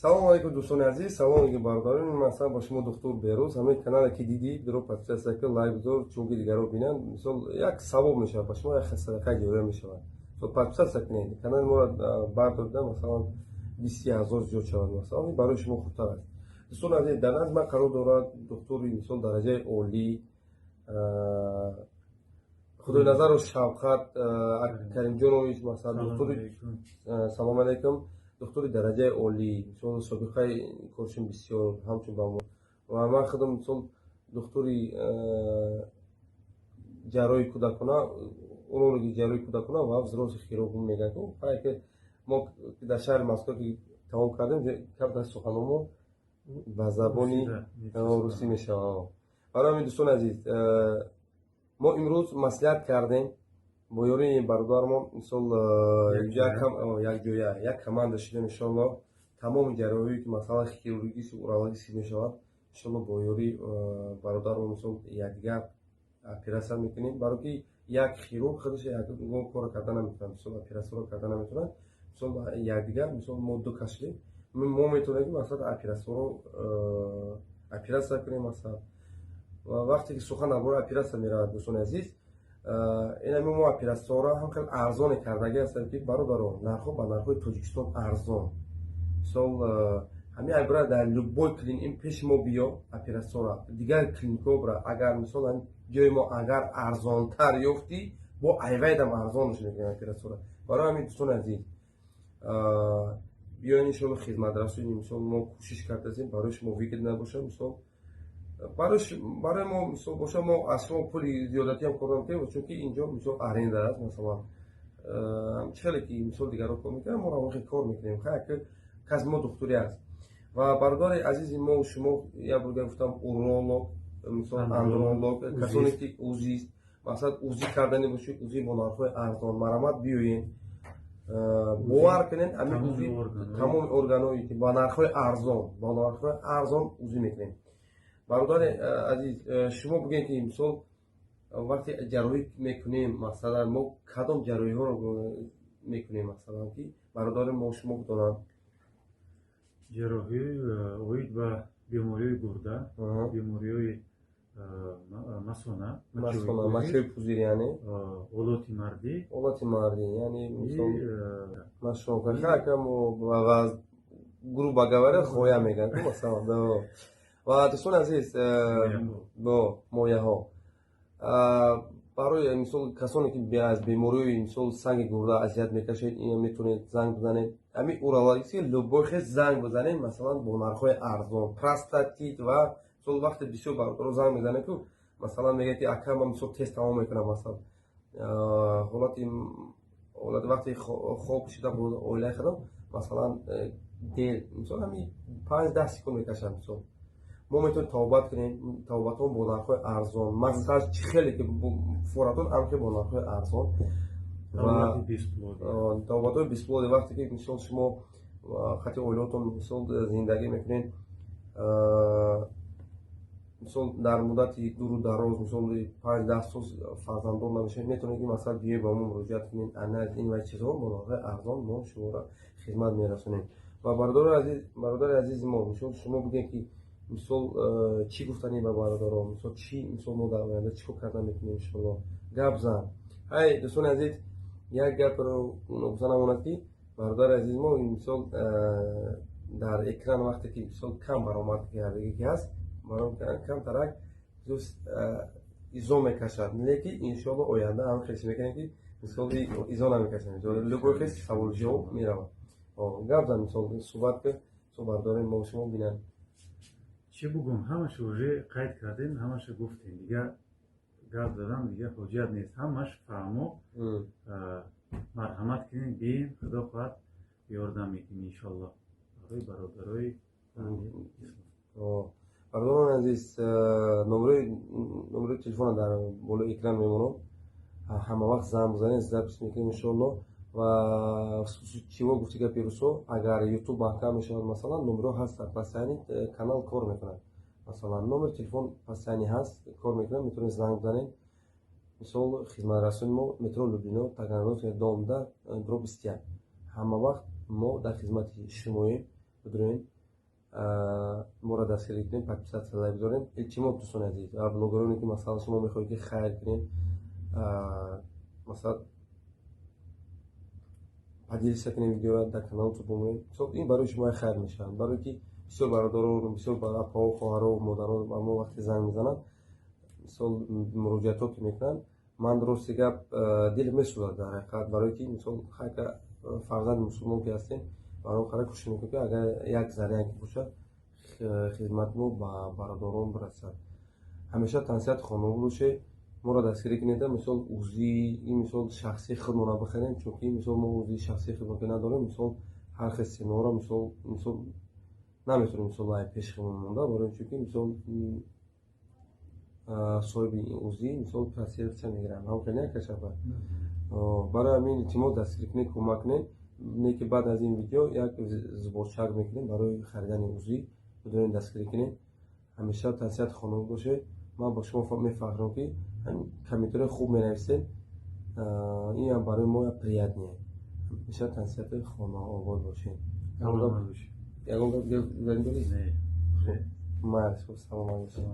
Салому алейкум, дӯстони азиз, салому алейкум, бародарон. Масалан, бо шумо духтур Берӯз. Ҳамаи канале ки дидӣ, биро подписаться ки, лайк гузор, чунки дигарро бинанд. Мисол, як савоб мешавад ба шумо, як садақаи ҷория мешавад. Подписаться кунед, канали моро бардорда, масалан, 20 000 зиёд шавад, масалан, барои шумо хубтар аст. Дӯстони азиз, дар назди ман қарор дорад духтури, мисол, дараҷаи олӣ, Худойназару Шавқат Каримҷонович, масалан, духтури, салому алейкум, духтури дараҷаи олӣ, мисол, собиқаи коршон бисёр ҳамчун ба ва ман худам, мисол, духтури ҷарроҳи кӯдакона, урологи ҷарроҳи кӯдакона ва взрослый хирург мегӯянд. Ки мо дар шаҳри Москва ки тамом кардем, камтар суханомо ба забони русӣ мешавад. Барои ҳамин, дӯстони азиз, мо имрӯз маслиҳат кардем бо ёрии бародармон, мисол, якҷоя як команда шудем. Иншоалло, тамоми ҷарроҳие ки, масалан, хирургический, урологический мешавад, иншоалло, бо ёрии бародармон, мисол, якдигар оператсия мекунем, барое ки як хирург худаш ягон корро карда наметавонад, мисол, оператсияро карда наметавонад. Мисол, якдигар, мисол, мо ду кас шудем, мо метавонем ки, масалан, оператсияро оператсия кунем. Масалан, вақте ки сухан дар бораи оператсия меравад, дӯстони азиз, инами мо оператсияро ҳам хеле арзоне кардагӣ ҳастем, ки, бародаро, нархҳо ба нархҳои Тоҷикистон арзон. Мисол, ҳамин айбра дар любой клиник пеши мо биё, оператсияро дигар клиникҳо бира, агар, мисол, ҷои мо агар арзонтар ёфтӣ, бо айвайдам арзонш мекунем оператсияро. Барои ҳамин, дӯстони азиз, биёен, иншоалло, хизматрасонӣ, мисол, мо кӯшиш кардастем барои шумо выгодно бошад. Мисол, барои мо, мисол, боша, мо аз шумо пули зиёдатиам кор намекунем, чунки инҷо, мисол, аренда аст. Масалан, чӣ хеле ки, мисол, дигарро кор мекунем, мо равон кор мекунем. Хай, касби мо духтурӣ аст. Ва бародари азизи мо, шумо як бор гуфтам, уролог, мисол, андролог, касоне ки узист, масалан, УЗИ кардани бошед, УЗИ бо нархҳои арзон, марамат, биёед. Бовар кунед, ҳамин УЗИ тамоми органҳое ки ба нархҳои арзон, бо нархҳои арзон УЗИ мекунем. Бародари азиз, шумо бигӯед ки, мисол, вақте ҷарроҳӣ мекунем, масалан, мо кадом ҷарроҳиҳоро мекунем, масалан, ки бародари мо шумо бидонанд? Ҷарроҳӣ оид ба бемориҳои гурда, бемориҳои масона. Масона, мочевой пузырь, яъне. Олоти мардӣ. Олоти мардӣ, яъне, мисол, мошонка, ва, грубо говоря, хоя мегӯянд, масалан. Ва, дӯстони азиз, бо мояҳо, барои мисол, касоне ки аз бемориҳои, мисол, санги гурда азият мекашед, ин метавонед занг бизанед. Ҳамин урологический любой хел занг бизанед, масалан, бо нархҳои арзон, простатит. Ва, мисол, вақте бисёр бародаро занг мезанед ку, масалан, мегӯяд ки ака, ман, мисол, тест тамом мекунам, масалан, ҳолати вақте хоб шуда бо оилаи худам, масалан, дер, мисол, ҳамин 5-10 секунд мекашад. Мисол, мо метавонем табобат кунем, табобатҳо бо нархҳои арзон, массаж, чӣ хеле ки форатон амки бо нархҳои арзон ва табобатҳои бесплодия. Вақте ки, мисол, шумо хати оилаотон, мисол, зиндагӣ мекунед, мисол, дар муддати дуру дароз, мисол, 5-10 сол фарзанддор набошед, метавонед ки, масалан, биёед, ба мо муроҷиат кунед. Анализ, ин ва чизҳо бо нархҳои арзон мо шуморо хизмат мерасонем. Ва бародари азизи мо, мисол, шумо бигӯед ки, мисол, чӣ гуфтанӣ ба бародарон, мисол, чӣ, мисол, мо дар оянда чӣ кор карда метавонем, иншоалло, гап зан. Ҳай, дӯстони азиз, як гапро гуфта намонад, ки бародари азизи мо, мисол, дар экран вақте ки, мисол, кам баромад кардагӣ ки ҳаст, камтарак изо мекашад, лекин, иншоалло, оянда ҳам хеле мекунем ки, мисол, изо намекашем, любой хел савол ҷавоб меравад. Гап зан, мисол, суҳбат ки бародарони мо шумо бинанд. Чӣ бугум? Ҳамаша уже қайд кардем, ҳамаша гуфтем, дигар гап задан дигар ҳоҷат нест, ҳамаш фаҳмо. Марҳамат кунед, бием, худо хоҳад, ёрдам мекунем, иншоалло, барои бародарои. Бародарони азиз, номерои телефона дар болои экран мемонам, ҳама вақт занг бизанед, запись мекунем, иншоалло. Ва чиво гуфти гапи русо, агар Ютуб маҳкам мешавад, масалан, номерҳо ҳастанд, постоянно канал кор мекунад, масалан, номери телефон постоянно ҳаст, кор мекунад, метавонед занг бизанед. Мисол, хизматрасони мо метро Люблино, Таганрогская, дом 10/21, ҳама вақт мо дар хизмати шумоем. Бидурен, моро дастгирӣ кунем, подписаться, лайк дорем. Илтимос, дӯстони азиз ва блогероне, ки, масалан, шумо мехоҳед, ки хайр кунем, масалан, поделиться кунем видеоро, дар каналтон бимонед. Мисол, ин барои шумо хайр мешавад, барое ки бисёр бародаро, бисёр апаҳо, хоҳаро, модаро ба мо вақте занг мезананд, мисол, муроҷиатҳо ки мекунанд, ман, рости гап, дил месӯзад дар ҳақиқат, барое ки, мисол, хайка фарзанди мусулмон ки ҳастем, барои қара кӯшиш мекунем, ки агар як зарраке бошад, хизмати мо ба бародарон бирасад. Ҳамеша тансиҳати хонавода бошед, моро дастгирӣ кунед. Мисол, УЗИ, мисол, шахсии худмонро бихарем, чунки, мисол, мо УЗИ шахсии худмо ки надорем, мисол, ҳар хел сценаро, мисол, наметавонем, мисол, ай пеши худмон монда, барои чунки, мисол, соҳиби УЗИ, мисол, процент мегиранд, ҳамхел якашаба. Барои ҳамин, илтимос, дастгирӣ кунед, кӯмак кунед. Не ки баъд аз ин видео як сборчак мекунем барои харидани УЗИ. Бидонед, дастгирӣ кунед. Ҳамеша тансиҳати хонавода бошед. Ман бо шумо мефахрам, ки комментарии хуб менависед. Инам барои мо приятно. Ҳамеша тансиҳати хонаобод бошед. Ягон гап дорӣ? Майли, саломат бошед.